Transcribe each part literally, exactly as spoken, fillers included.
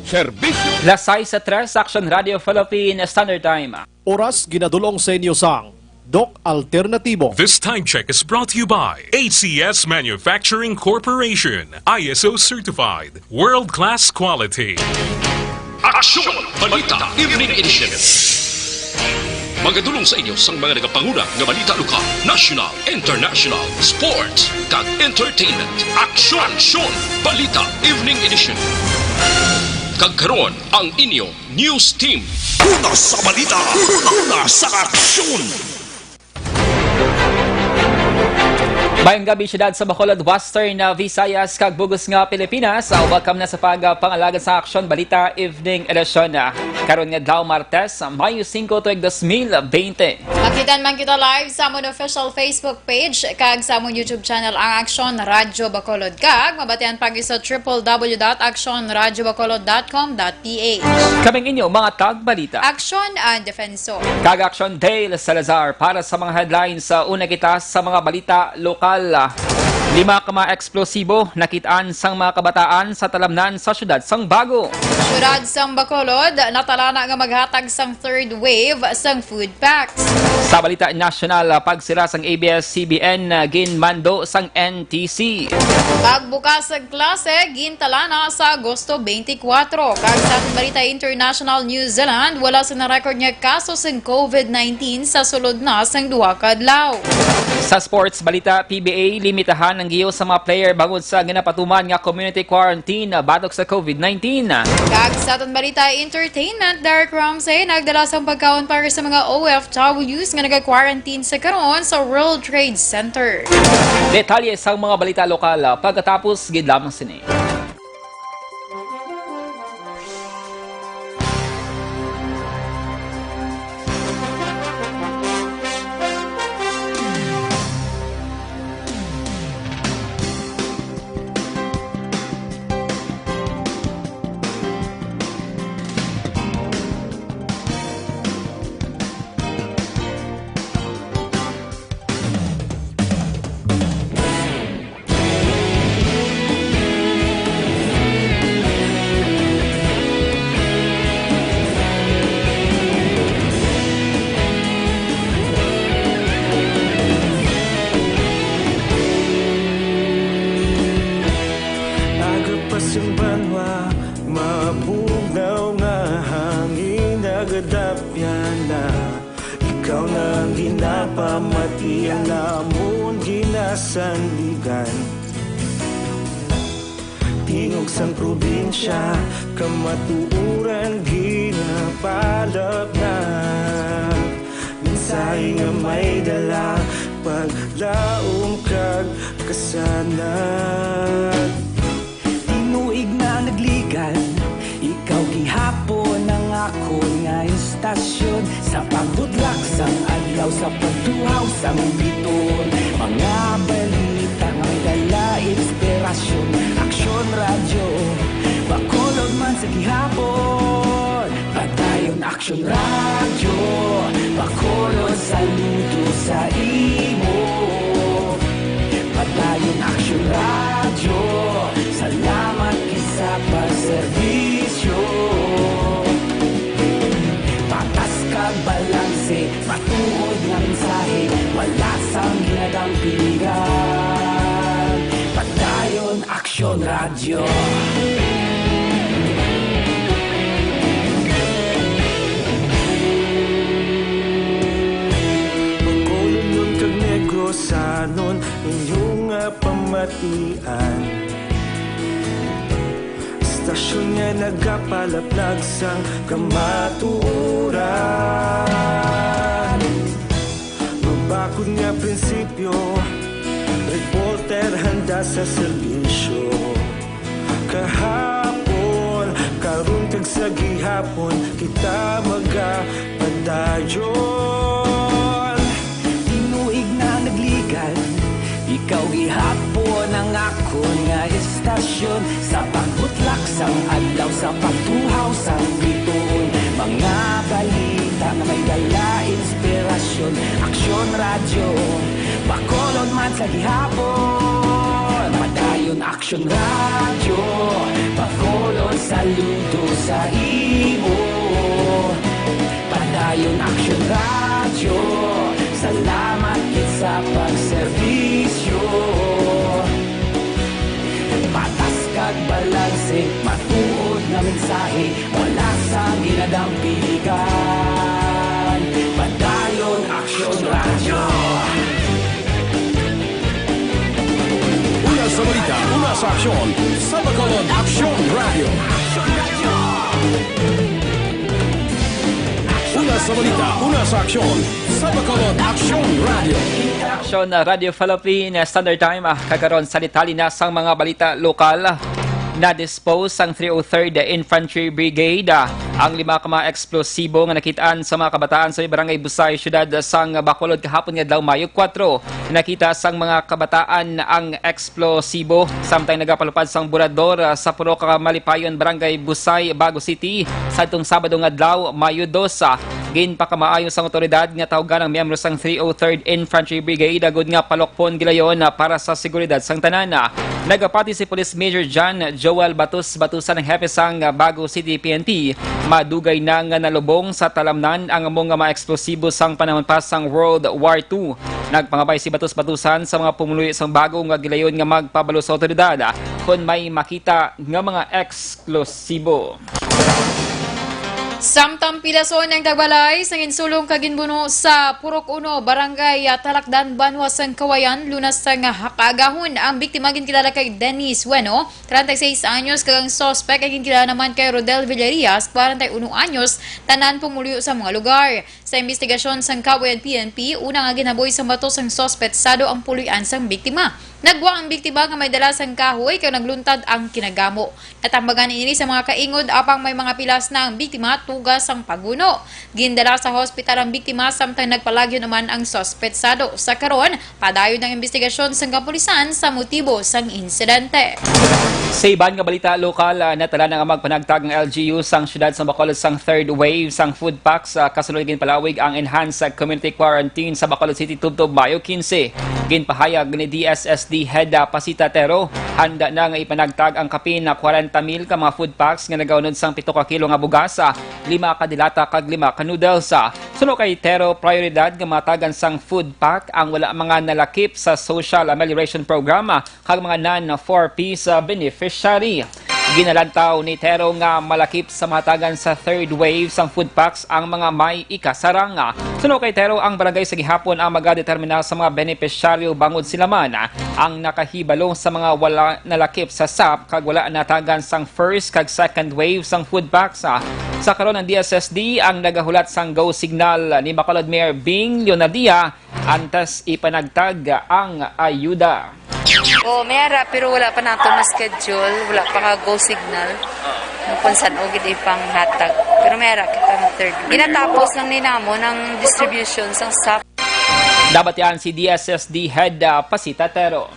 Serbisyo. Las sais sa tres, Action Radio Philippine Standard Time. Oras ginadul-ong sa inyo sang Doc Alternatibo. This time check is brought to you by A C S Manufacturing Corporation, I S O certified, world-class quality. Aksyon! Balita Evening Edition. Magadul-ong sa inyo sang mga nagapanguna nga balita lokal, national, international, sports, kag entertainment. Aksyon! Aksyon! Balita Evening Edition. Kag karon, ang inyo news team. Una sa balita, una sa aksyon. Mayong gabi, siyudad sa Bacolod, Western, ah, Visayas, kag bug-os nga Pilipinas. Ah, welcome na sa pag, ah, pangalagad sa Aksyon Balita Evening Edition, ah, karon nga adlaw, Martes, Mayo singko, tuig dos mil bente. Makitaan man kita live sa amon official Facebook page kag sa amon YouTube channel, ang Aksyon Radyo Bacolod, kag mabatian pa gid sa triple W dot aksyon radyo bacolod dot com dot P H. Kaming inyo mga tagbalita, Aksyon and Defensor, kag Aksyon Dale Salazar. Para sa mga headlines, sa una kita sa mga balita lokal. Lima ka mga eksplosibo nakit-an sang mga kabataan sa talamnan sa siyudad sang Bago. Siyudad sang Bacolod, natalana nga maghatag sang third wave sang food packs. Sa balita nasyonal, pagsira sang A B S C B N, ginmando sang N T C. Pagbukas sang klase, gintalana sa Agosto twenty-four. Kag sa aton balita international, New Zealand, wala sa na-record nga kaso sang COVID nineteen sa sulod na sang duha ka adlaw. Sa sports balita, P B A, limitahan ang giyo sa mga player bangod sa ginapatuman nga community quarantine batok sa COVID nineteen. Kag sa aton balita entertainment, Derek Ramsey nagdala sang pagkaon para sa mga O F Ws nga naga-quarantine sa karon sa World Trade Center. Detalye sang mga balita lokal, pagkatapos gid lamang sini. Aga pa sing banwa, mabugnaw nga hangin nagadapyan na. Ikaw na ang ginapamati, ang amon ginasandigan. Tingog sang probinsya, kamatuoran ginapalapnag. Mensahe nga may dala, paglaom kag kasanag. Tinuig na nagligan, ikaw gihapon ang akon nga istasyon. Sa pagbutlak sang adlaw, sa pagtuhaw sang bituon, mga balita nga may dala inspirasyon. Aksyon Radyo Bacolod man sa gihapon. Padayon Aksyon Radyo Bacolod, saludo sa imo. Padayon Aksyon Radyo, salamat gid sa pagserbisyo. Patas kag balanse, matuod nga mensahe, wala sang ginadampigan. Padayon Aksyon Radyo. Bacolodnon kag Negrosanon, inyo nga pamatian. Istasyon nga nagapalaplag sang kamatuoran. Mabakod nga prinsipyo, reporter handa sa serbisyo. Kahapon, karon, kag sa gihapon, kita magapadayon. Tinuig na nagligan, ikaw gihapon ang akon nga istasyon. Sa pagbutlak sang adlaw, sa pagtuhaw sang bituon, mga balita nga may dala inspirasyon. Aksyon Radyo Bacolod man sa gihapon. Padayon Aksyon Radyo Bacolod, saludo Imo Padayon Aksyon Radyo, salamat gid sa pagserbisyo. Patas kag balanse, matuod nga mensahe, wala sang ginadampiligan. Padayon Aksyon Radyo. Una sa balita, una sa aksyon, sa Bacolod Aksyon Radyo. Una sa balita, una sa aksyon, sa Bacolod Aksyon Radyo. Aksyon, ah, Radyo Philippine, ah, Standard Time, ah, kakaron sa detalye na sang mga balita lokal. Na-dispose sang three oh third Infantry Brigade, ah, ang lima ka mga eksplosibo nga nakitaan sa mga kabataan sa Barangay Busay, siyudad sang Bacolod, kahapon nga adlaw, Mayo kuwatro. Nakita sang mga kabataan ang eksplosibo samtang nagapalupad sang burador, ah, sa purok, ah, Malipayon, Barangay Busay, Bago City, sadtong Sabado nga adlaw, Mayo dos. Ah, ginpakamaayo sang awtoridad nga tawagan ang miyembro sang three oh third Infantry Brigade agud nga palukpon gilayon, ah, para sa seguridad sang tanan. Ah, nagapati si Police Major John Joel Batus Batusan, ang hepe sang, ah, Bago City P N P. Madugay na nga nalubong sa talamnan ang amo nga mga eksplosibo sang panahon pa sang World War Two. Nagpangabay si Batus Batusan sa mga pumuluyo sang Bago nga gilayon nga magpabalo sa awtoridad kon may makita nga mga eksplosibo. Samtang pilason ang tagbalay sa ginsulong kag ginbuno sa Purok Uno, Barangay, ah, Talakdan, Banwa sang Kawayan, Lunas nga kaagahon, ang biktima ginkilala kay Dennis Bueno, treinta y seis anyos, kag ang suspect ay ginkilala naman kay Rodel Villarias, kwarenta y uno anyos, tanan pumuluyo sa mga lugar. Sa imbestigasyon sang Kawayan P N P, una nga ginhaboy sang bato sang suspetsado ang puloy-an sang biktima. Nagwa ang biktima nga may dala sang kahoy kag nagluntad ang kinagamo. Natambagan ini sa mga kaingod, apang may mga pilas na ang biktima tuga sang pagbuno. Gindala sa hospital ang biktima samtang nagpalagyo naman ang suspetsado. Sa karon, padayon ang imbestigasyon sang kapulisan sa motibo sang insidente. Sa iban nga balita lokal, ah, natala na nga magpanagtag ang L G U sang siyudad sang Bacolod sang third wave sang food packs, ah, kasunod ginpalawig ang enhanced community quarantine sa Bacolod City tubtob Mayo quince. Ginpahayag ni D S S D Head, ah, Pasita Tero, handa na nga ipanagtag ang kapin na kwarenta mil ka mga food packs nga nagaunod sang pito ka kilo nga bugas, ah, lima ka dilata kag lima ka noodles. Ah, suno kay Tero, prioridad nga matagan sang food pack ang wala mga nalakip sa Social Amelioration Program, ah, kag mga non four Ps, ah, beneficiary. Ginalantaw ni Tero nga malakip sa matagan sa third wave sang food packs ang mga may ikasarang. Suno kay Tero, ang barangay sa gihapon ang magadetermina sa mga benepisyaryo bangod sila man ang nakahibalo sa mga wala nalakip sa sap kag wala natagan sang first kag second wave sang food packs. Sa karon, ang D S S D ang nagahulat sang go signal ni Bacolod Mayor Bing Leonardia antes ipanagtag ang ayuda. O, may ara, pero wala pa nato ma-schedule, wala pa ka go signal. Kung san-o gid ipanghatag. Pero may ara kita ng third. Ginatapos lang ni namon ang distribution sang sap. Nabatian si D S S D Head, ah, Pasita Tero.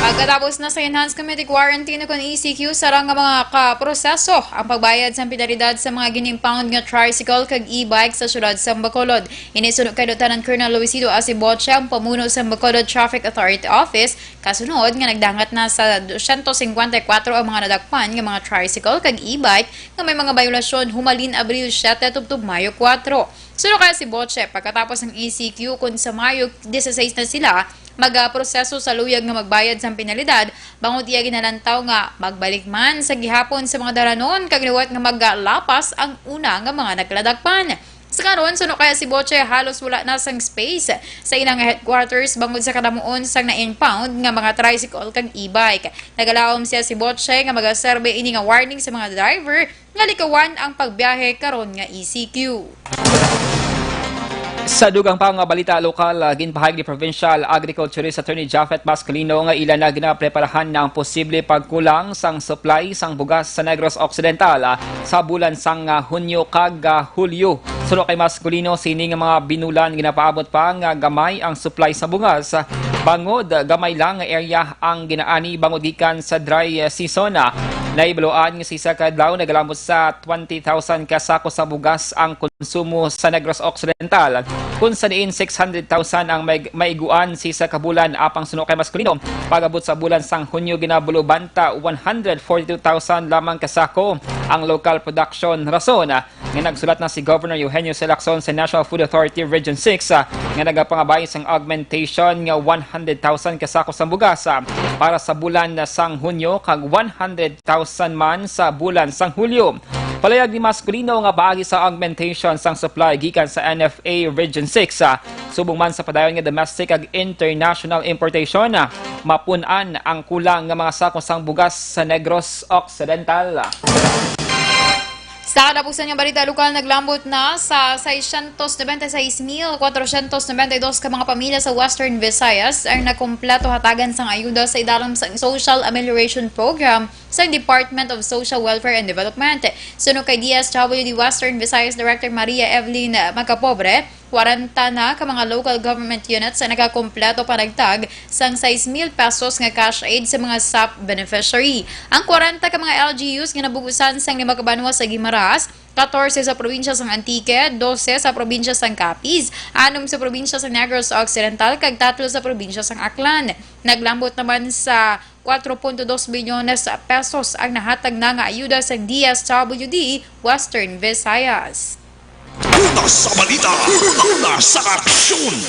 Pagkatapos na sa enhanced community quarantine o kon E C Q, sarang nga mga kaproseso ang pagbayad sa penalidad sa mga gin-impound nga tricycle kag e-bike sa siyudad sa Bacolod. Ini suno kay Lieutenant Colonel Luisito Asiboche, ang pamuno sa Bacolod Traffic Authority Office, kasunod nga nagdangat na sa dosyentos singkwenta y kuwatro ang mga nadakpan nga mga tricycle kag e-bike nga may mga bayolasyon humalin Abril siete tubtob Mayo kuwatro. Suno kay Asiboche, pagkatapos ng E C Q, kun sa Mayo dieciséis na sila magaproseso sa luyag nga magbayad sang penalidad, bangod iya ginalantaw nga magbalik man sa gihapon sa mga dalanon kag liwat nga maglapas ang una nga mga nagladakpan. Sa karon, suno kay Asiboche, halos wala na sang space sa ilang headquarters bangod sa kadamuon sang na-impound nga mga tricycle kag e-bike. Nagalaom si Asiboche nga magaserbe ini nga warning sa mga driver nga likawan ang pagbiyahe karon nga E C Q. Sa dugang pa nga balita lokal, ah, ginpahayag ni Provincial Agriculturist Attorney Japhet Masculino nga ila na ginapreparahan na ang posible pagkulang sang supply sang bugas sa Negros Occidental, ah, sa bulan sang, ah, Hunyo kag, ah, Hulyo. Suno kay Masculino, sini nga mga binulan ginapaabot pa nga gamay ang supply sa bugas, ah, bangod, ah, gamay lang nga area ang ginaani bangod gikan sa dry, ah, season, ah. Naibaluan nga sa isa ka adlaw nagalambot sa twenty thousand ka sako sa bugas ang konsumo sa Negros Occidental, kung sa diin six hundred thousand ang may, maiguan sa isa ka bulan, apang suno kay Masculino, pag-abot sa bulan sang Hunyo, ginabulubanta one hundred forty-two thousand lamang ka sako ang local production. Rason nga nagsulat na si Governor Eugenio C. Lacson sa National Food Authority Region six, ah, nga nagapangabay sang augmentation nga one hundred thousand ka sako sang bugas, ah, para sa bulan na sang Hunyo kag one hundred thousand man sa bulan sang Hulyo. Palayag ni Masculino nga paagi sa augmentation sang supply gikan sa N F A Region six, ah, subong man sa padayon nga domestic kag international importation, ah, mapun-an ang kulang nga mga sako sang bugas sa Negros Occidental. Sa katapusan nga balita lokal, naglambot na sa seiscientos noventa y seis mil cuatrocientos noventa y dos ka mga pamilya sa Western Visayas ang nakumpleto hatagan sang ayuda sa idalom sang Social Amelioration Program sa Department of Social Welfare and Development. Suno kay D S W D Western Visayas Director Maria Evelyn Macapobre, kwarenta na ka mga local government units ang nakakumpleto panagtag sang sais mil pesos nga cash aid sa mga sap beneficiary. Ang kwarenta ka mga L G Us nga nabugusan sang lima ka banwa sa Guimaras, katorse sa probinsya sang Antique, dose sa probinsya sang Capiz, anom sa probinsya sang Negros Occidental, kag tatlo sa probinsya sang Aklan. Naglambot naman sa kwatro punto dos bilyones pesos ang nahatag na nga ayuda sang D S W D Western Visayas. Una sa balita, una sa aksyon.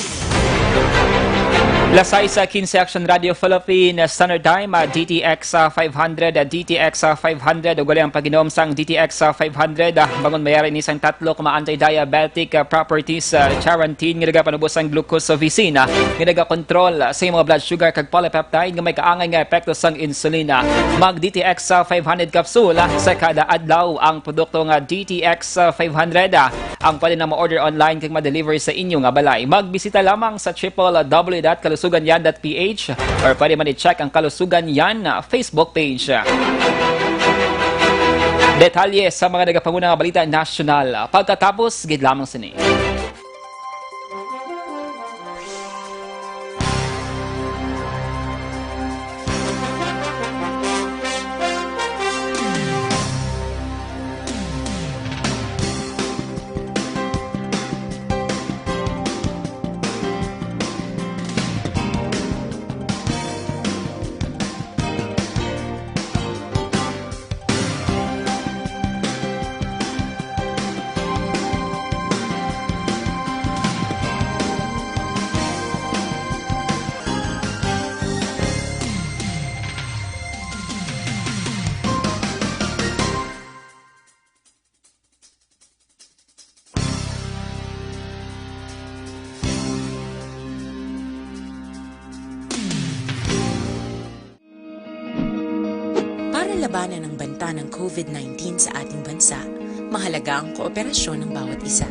Lasai sa quince Action Radio Philippines, Standard Time, ah, D T X, ah, five hundred, ah, D T X, ah, five hundred, ug wala ang pag-inom sang D T X, ah, five hundred, ah, bangon mayari ni sang tatlo ka mga anti-diabetic, ah, properties, ah, charantin nga nagapanubos sang glucose sa vicin, ah, nga nagakontrol, ah, sa iyang mga blood sugar kag polypeptide nga may kaangay nga epekto sang insulina. Mag D T X, ah, five hundred capsule, ah, sa kada adlaw. Ang produkto nga D T X, ah, five hundred, ah, ang pwede na ma-order online kag ma-deliver sa inyo nga balay. Magbisita lamang sa triple W dot kalusugan yan dot P H or pwede man i-check ang Kalusugan Yan, ah, Facebook page. Detalye sa mga nagapanguna nga balita nasyonal, ah, pagkatapos gid lamang sini. Para labanan ang banta ng COVID nineteen sa ating bansa, mahalaga ang kooperasyon ng bawat isa.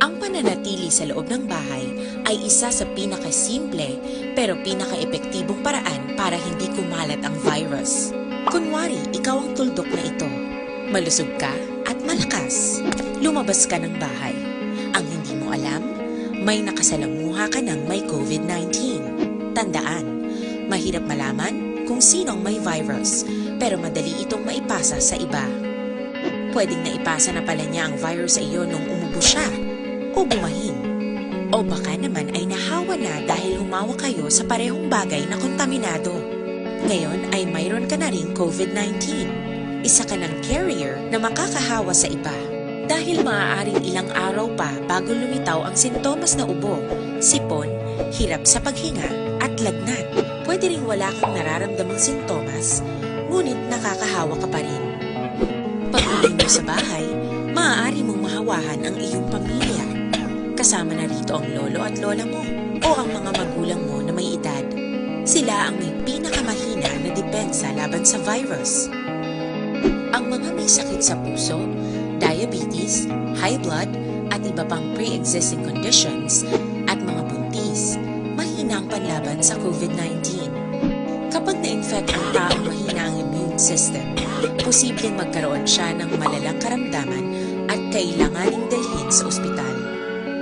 Ang pananatili sa loob ng bahay ay isa sa pinakasimple pero pinakaepektibong paraan para hindi kumalat ang virus. Kunwari, ikaw ang tuldok na ito. Malusog ka at malakas. Lumabas ka ng bahay. Ang hindi mo alam, may nakasalamuha ka ng may COVID nineteen. Tandaan, mahirap malaman kung sino ang may virus, pero madali itong maipasa sa iba. Pwedeng naipasa na pala niya ang virus sa iyo nung umubo siya o bumahin. O baka naman ay nahawa na dahil humawak kayo sa parehong bagay na kontaminado. Ngayon ay mayroon ka na ring COVID nineteen. Isa ka ng carrier na makakahawa sa iba. Dahil maaaring ilang araw pa bago lumitaw ang sintomas na ubo, sipon, hirap sa paghinga, at lagnat. Pwede ring wala kang nararamdamang sintomas, ngunit nakakahawa ka pa rin. Pag-uwi mo sa bahay, maaari mong mahawahan ang iyong pamilya. Kasama na rito ang lolo at lola mo o ang mga magulang mo na may edad. Sila ang may pinakamahina na depensa laban sa virus. Ang mga may sakit sa puso, diabetes, high blood, at iba pang pre-existing conditions, at mga buntis, mahina ang panlaban sa COVID nineteen. Kapag na-infect ang taong mahina ang immune system, posibleng magkaroon siya ng malalang karamdaman at kailanganing dalhin sa ospital.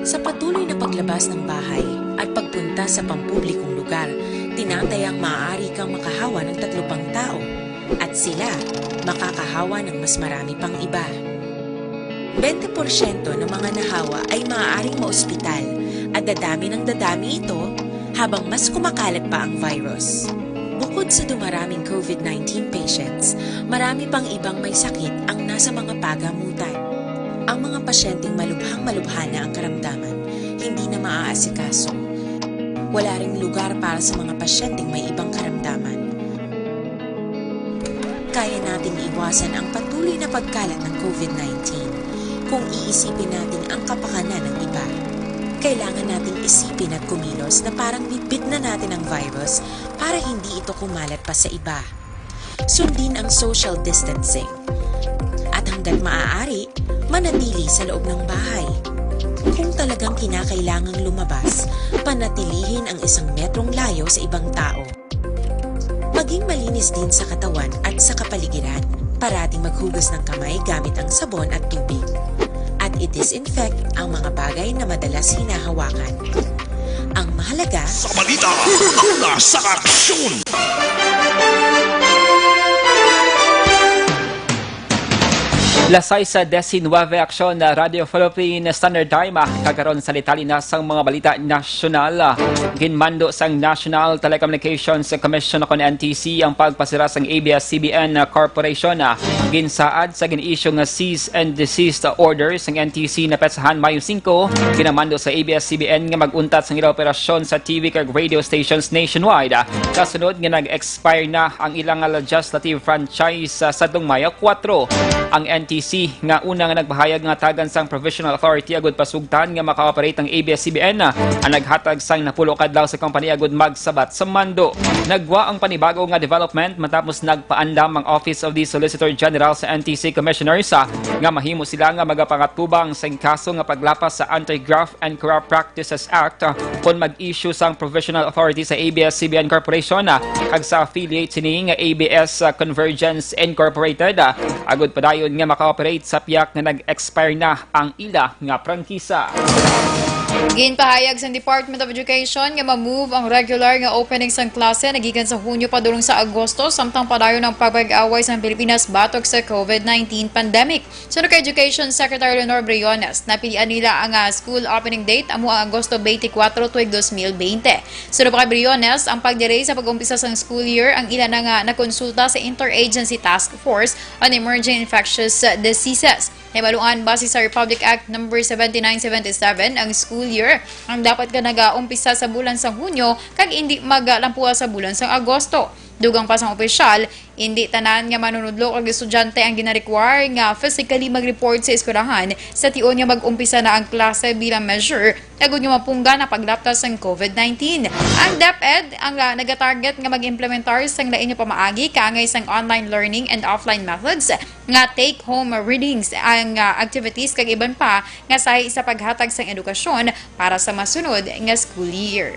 Sa patuloy na paglabas ng bahay at pagpunta sa pampublikong lugar, tinatayang maaari kang makahawa ng tatlo pang tao. At sila makakahawa ng mas marami pang iba. Bente porsyento ng mga nahawa ay maaaring maospital at dadami ng dadami ito habang mas kumakalat pa ang virus. Bukod sa dumaraming COVID nineteen patients, marami pang ibang may sakit ang nasa mga pagamutan. Ang mga pasyenteng malubhang-malubha na ang karamdaman, hindi na maaasikaso. Wala ring lugar para sa mga pasyenteng may ibang karamdaman. Kaya nating iwasan ang patuloy na pagkalat ng COVID nineteen kung iisipin natin ang kapakanan ng iba. Kailangan nating isipin at kumilos na parang bitbit na natin ang virus para hindi ito kumalat pa sa iba. Sundin ang social distancing. At hanggat maaari, manatili sa loob ng bahay. Kung talagang kinakailangang lumabas, panatilihin ang isang metrong layo sa ibang tao. Maging malinis din sa katawan at sa kapaligiran. Parating maghugas ng kamay gamit ang sabon at tubig. At i-disinfect ang mga bagay na madalas hinahawakan. Ang mahalaga, Sa balita, una sa aksyon. Las sais diecinueve, aksyon na Radyo Philippine Standard Time, ah, kagaron sa detalye na sang mga balita nasyonal. Ah, ginmando sang National Telecommunications Commission o kon N T C ang pagpasira sang A B S C B N Corporation. Ah, ginsaad sa gin-issue nga cease and desist order sang N T C na petsahan Mayo singko, ginamando sa A B S C B N nga mag-untat sang ila operasyon sa T V kag radio stations nationwide, ah, kasunod nga nag-expire na ang ilang legislative franchise sa sadtong Mayo kuwatro. Ang N T C nga una nga nagpahayag nga tagan sang provisional authority agud pasugtan nga maka-operate ang A B S C B N, ah, ang naghatag sang napulo ka adlaw sa kompanya agud magsabat sa mando. Nagwa ang panibago nga development matapos nagpaandam ang Office of the Solicitor General sa N T C Commissioners, ah, nga mahimo sila nga magapangatubang sa kaso nga paglapas sa Anti-Graft and Corrupt Practices Act, ah, kon mag-issue sang provisional authority sa A B S C B N Corporation, ah, kag sa affiliate sini nga A B S, ah, Convergence Incorporated, ah, agud padayon nga maka-operate sa piyak nga nag-expire na ang ila nga prangkisa. Ginpahayag sa Department of Education nga ma-move ang regular nga opening sang klase nagikan sa Hunyo padulong sa Agosto, samtang padayon ang pagpag-away sang Pilipinas batok sa COVID nineteen pandemic. Suno kay Education Secretary Leonor Briones, napilian nila ang, ah, school opening date amo ang Agosto twenty-four, tuig dos mil twenty. Suno pa kay Briones, ang pag-delay sa pag-umpisa sang school year ang ila na nga nakonsulta sa Interagency Task Force on Emerging Infectious Diseases. Nahibaluan base sa Republic Act Number seventy-nine seventy-seven, ang school year ang dapat nga nagaumpisa sa bulan sang Hunyo kag indi maglampuha sa bulan sang Agosto. Dugang pa sang opisyal, indi tanan nga manunodlo kag estudyante ang gina-require nga physically mag-report sa eskwelahan sa tion nga mag-umpisa na ang klase bilang measure agud nga mapunggan ang paglaptas sang COVID nineteen. Ang DepEd ang, ah, nagatarget nga mag-implementar sang lain nga pamaagi kaangay sang online learning and offline methods nga take-home readings, ang, ah, activities kag iban pa nga sahi sa paghatag sang edukasyon para sa masunod nga school year.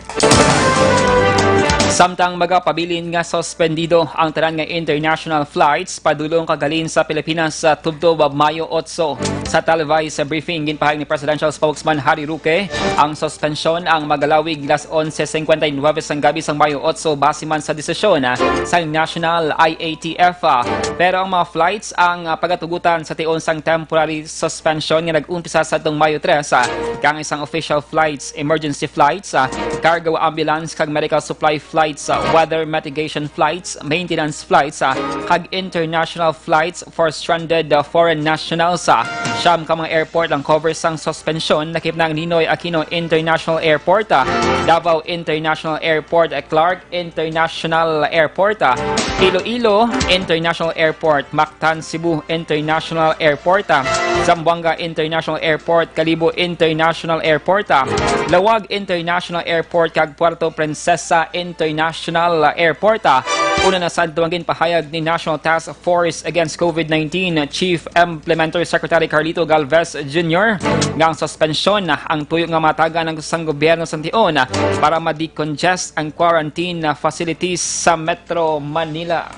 Samtang magapabilin nga suspendido ang tanan nga international flights padulong kag halin sa Pilipinas sa tubtob Mayo otso. Sa televised briefing, ginpahayag ni Presidential Spokesman Harry Roque, ang suspensyon ang magalawig las onse cincuenta y nueve sang gabi sang Mayo otso base man sa desisyon, ah, sang National I A T F, ah. Pero ang mga flights ang, ah, pagatugutan sa tion sang temporary suspension nga nag-umpisa sa atong Mayo tres, ah, kang isang official flights, emergency flights, ah, cargo ambulance kag medical supply flights, ah, weather mitigation flights, maintenance flights, ah, kag international flights for stranded, ah, foreign nationals, ah. Siyam ka mga airport ang cover sang suspensyon, lakip na ang Ninoy Aquino International Airport, ah, Davao International Airport, ah, Clark International Airport, ah, Iloilo International Airport, Mactan Cebu International Airport, ah, Zamboanga International Airport, Kalibo International Airport, ah, Laoag International Airport, kag Puerto Princesa International Airport, ah. Una na sadto ang ginpahayag ni National Task Force Against COVID nineteen Chief Implementor Secretary Carlito Galvez Junior nga ang suspensyon ang tuyo nga matagan sang gobyerno sa tion para ma-decongest ang quarantine facilities sa Metro Manila.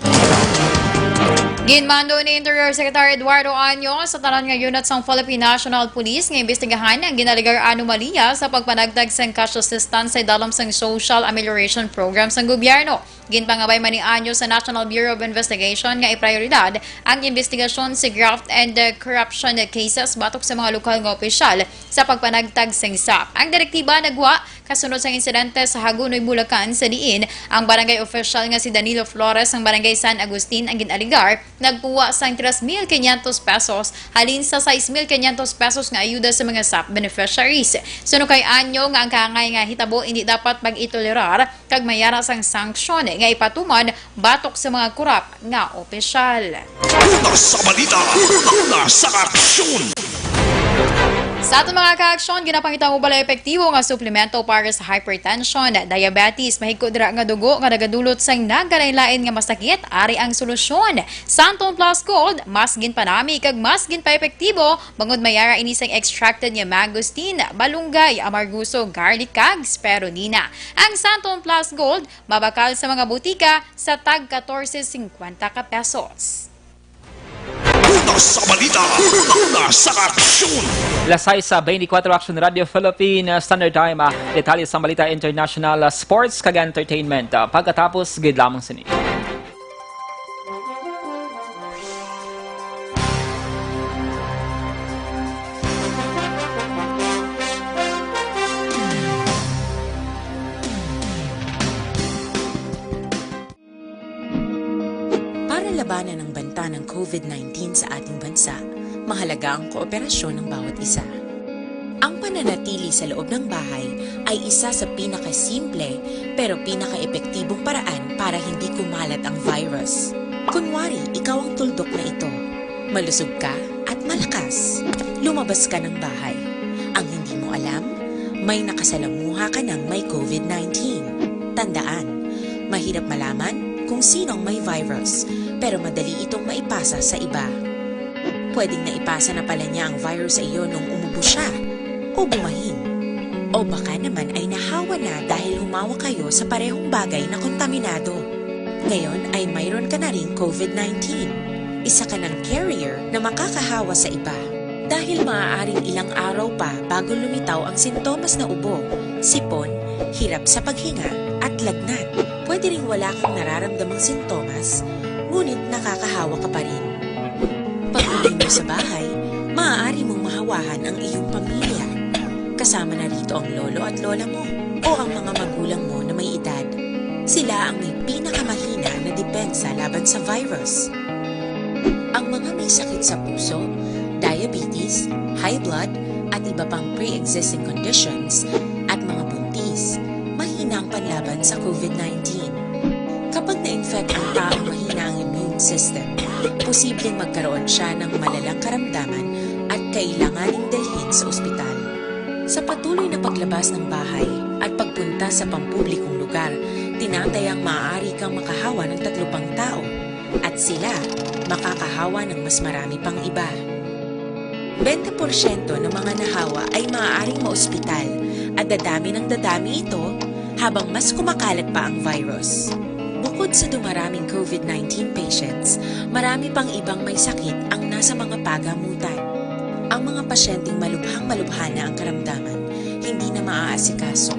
Ginmando ni Interior Secretary Eduardo Año sa tanan nga unit sang Philippine National Police nga imbestigahan ang ginalegar anomalya sa pagpanagtag sang cash assistance sa idalom sang Social Amelioration Program sang gobyerno. Ginpangabay man ni Año sa National Bureau of Investigation nga iprioridad ang imbestigasyon sa graft and, uh, corruption cases batok sa mga lokal nga opisyal sa pagpanagtag sang SAP. Ang direktiba nagwa kasunod sang insidente sa Hagonoy, Bulacan, sa diin ang barangay official nga si Danilo Flores sang Barangay San Agustin ang gin-alegar nagkuha sang tres mil quinientos pesos halin sa sais mil quinientos pesos nga ayuda sa mga SAP beneficiaries. Suno kay Anyo nga ang kaangay nga hitabo indi dapat pag-itolerar kag may ara sang sanksyon nga ipatuman batok sa mga korap nga opisyal. Una sa balita, una sa aksyon. Sa aton mga kaaksyon, ginapangita mo bala epektibo nga suplemento para sa hypertension, diabetes, mahigko dira nga dugo nga nagadulot sang nagkalain-lain nga masakit? Ari ang solusyon. Santon Plus Gold, mas ginpanami kag mas ginpaepektibo, bangod may ara ini sang extracted nga mangosteen, malunggay, amargoso, garlic, kag spirulina. Ang Santon Plus Gold, mabakal sa mga butika sa tag katorse singkwenta ka pesos. Una sa balita, una sa aksyon. Las sais sa twenty-four Action Radio Philippine Standard Time. Ah, detalye sa balita international, ah, sports kag entertainment. Ah, pagkatapos gid lamang sini. Para labanan ang banta ng COVID nineteen sa ating bansa, mahalaga ang kooperasyon ng bawat isa. Ang pananatili sa loob ng bahay ay isa sa pinakasimple pero pinakaepektibong paraan para hindi kumalat ang virus. Kunwari, ikaw ang tuldok na ito. Malusog ka at malakas. Lumabas ka ng bahay. Ang hindi mo alam, may nakasalamuha ka ng may COVID nineteen. Tandaan, mahirap malaman kung sino ang may virus, pero madali itong maipasa sa iba. Pwedeng naipasa na pala niya ang virus sa iyo nung umubo siya o bumahin. O baka naman ay nahawa na dahil humawak kayo sa parehong bagay na kontaminado. Ngayon ay mayroon ka na ring COVID nineteen. Isa ka ng carrier na makakahawa sa iba. Dahil maaaring ilang araw pa bago lumitaw ang sintomas na ubo, sipon, hirap sa paghinga, at lagnat. Pwede ring wala kang nararamdamang sintomas, ngunit nakakahawa ka pa rin. Pag-uwi mo sa bahay, maaari mong mahawahan ang iyong pamilya. Kasama na rito ang lolo at lola mo o ang mga magulang mo na may edad. Sila ang may pinakamahina na depensa laban sa virus. Ang mga may sakit sa puso, diabetes, high blood, at iba pang pre-existing conditions, at mga buntis, mahina ang panlaban sa COVID nineteen. Kapag na-infect ang taong mahina ang immune system, posibleng magkaroon siya ng malalang karamdaman at kailanganing dalhin sa ospital. Sa patuloy na paglabas ng bahay at pagpunta sa pampublikong lugar, tinatayang maaari kang makahawa ng tatlo pang tao at sila makakahawa ng mas marami pang iba. Bente porsyento ng mga nahawa ay maaaring maospital at dadami ng dadami ito habang mas kumakalat pa ang virus. Bukod sa dumaraming COVID nineteen patients, marami pang ibang may sakit ang nasa mga pagamutan. Ang mga pasyenteng malubhang-malubha na ang karamdaman, hindi na maaasikaso.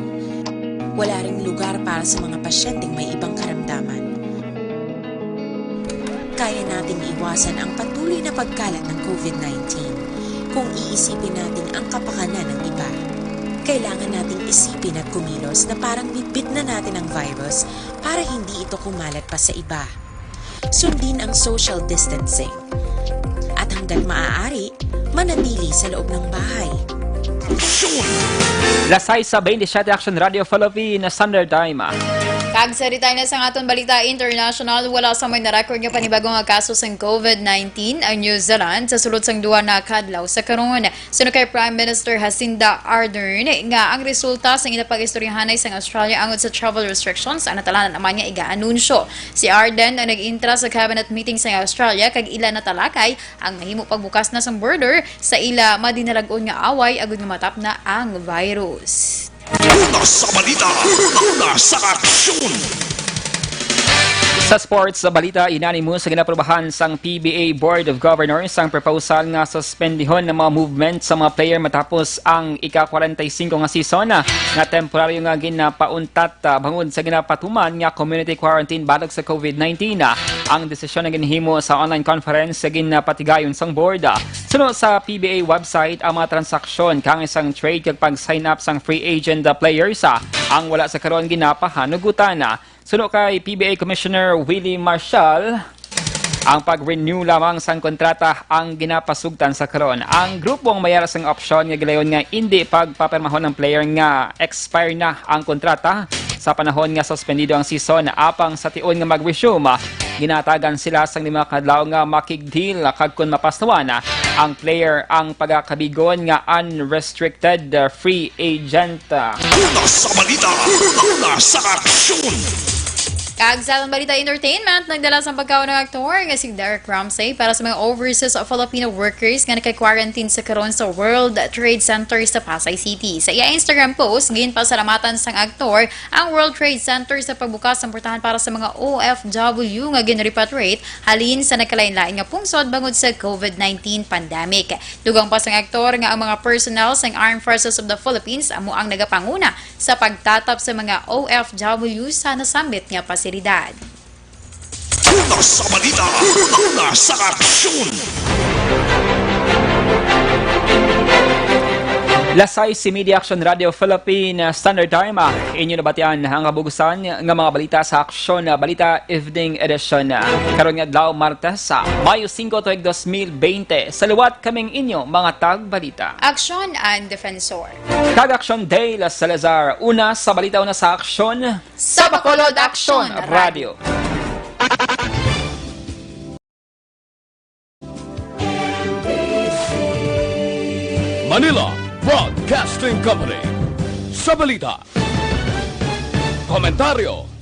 Wala ring lugar para sa mga pasyenteng may ibang karamdaman. Kaya nating iwasan ang patuloy na pagkalat ng COVID nineteen kung iisipin natin ang kapakanan ng iba. Kailangan nating isipin at kumilos na parang bitbit na natin ang virus para hindi ito kumalat pa sa iba. Sundin ang social distancing. At hanggat maaari, manatili sa loob ng bahay. Las sais sa twenty-seven Action Radio Philippine Standard Time. Kag sa detalye na sang aton balita international, wala sa may na-record nga panibago nga kaso sang COVID nineteen ang New Zealand sa sulod sang duha na ka adlaw sa karon. Suno kay Prime Minister Jacinda Ardern nga ang resulta sang ila pag-istoryahanay sang Australia angod sa travel restrictions ang natalanan naman nga iga-anunsyo. Si Ardern ang nag-intra sa cabinet meeting sang Australia kag ila natalakay ang mahimo pagbukas na sang border sa ila madinalag-on nga away agud nga matapna ang virus. Una sa balita, una sa aksyon. Sa sports balita, unanimous sa ginaprobahan sang P B A Board of Governors ang proposal nga suspendihon ang mga movement sa mga player matapos ang ika-kwarenta y singko nga season, ah, nga temporaryo nga ginapauntat, ah, bangod sa ginapatuman nga community quarantine batok sa COVID nineteen. Ah, ang desisyon nga ginhimo sa online conference sa ginapatigayon sang board. Ah, suno sa P B A website, ang mga transaksyon kang isang trade kag pag-sign up sang free agent, ah, players, ah, ang wala sa karon ginapahanugutan. Ah, Suno kay P B A Commissioner Willie Marshall, ang pag-renew lamang sang kontrata ang ginapasugtan sa karon. Ang grupo ang may ara sang opsyon nga gilayon nga indi pagpapirmahon ang player nga expire na ang kontrata sa panahon nga suspendido ang season, apang sa tion nga mag-resume, ginatagan sila sang lima ka adlaw nga makig-deal, kag kon mapastuan ang player, ang pagakabigon nga unrestricted, uh, free agent. Una sa balita, una sa aksyon. Kag sa atong balita entertainment, nagdala sang pagkaon ang aktor nga si Derek Ramsay para sa mga overseas Filipino workers nga naka-quarantine sa karon sa World Trade Center sa Pasay City. Sa iya Instagram post, ginpasalamatan sang aktor ang World Trade Center sa pagbukas sang portahan para sa mga O F W nga gin-repatriate halin sa nagkalain-lain nga pungsod bangod sa COVID nineteen pandemic. Dugang pa sang aktor nga ang mga personnel sang Armed Forces of the Philippines amo ang nagapanguna sa pagtatap sa mga O F W sa nasambit nga pasilidad. Una sa balita, una sa aksyon. Las sais y media, Action Radio Philippine Standard Time. Ah, inyo nabatian ang kabugusan nga mga balita sa Aksyon, ah, Balita Evening Edition. Ah, karon nga adlaw, Martes, sa Mayo singko, tuig dos mil bente. Sa liwat kaming inyo mga tagbalita. Aksyon and Defensor. Kag Aksyon Dale Salazar. Una sa balita, una sa aksyon. Sa Bacolod Aksyon Radio. Manila Broadcasting Company. Sa balita, komentaryo,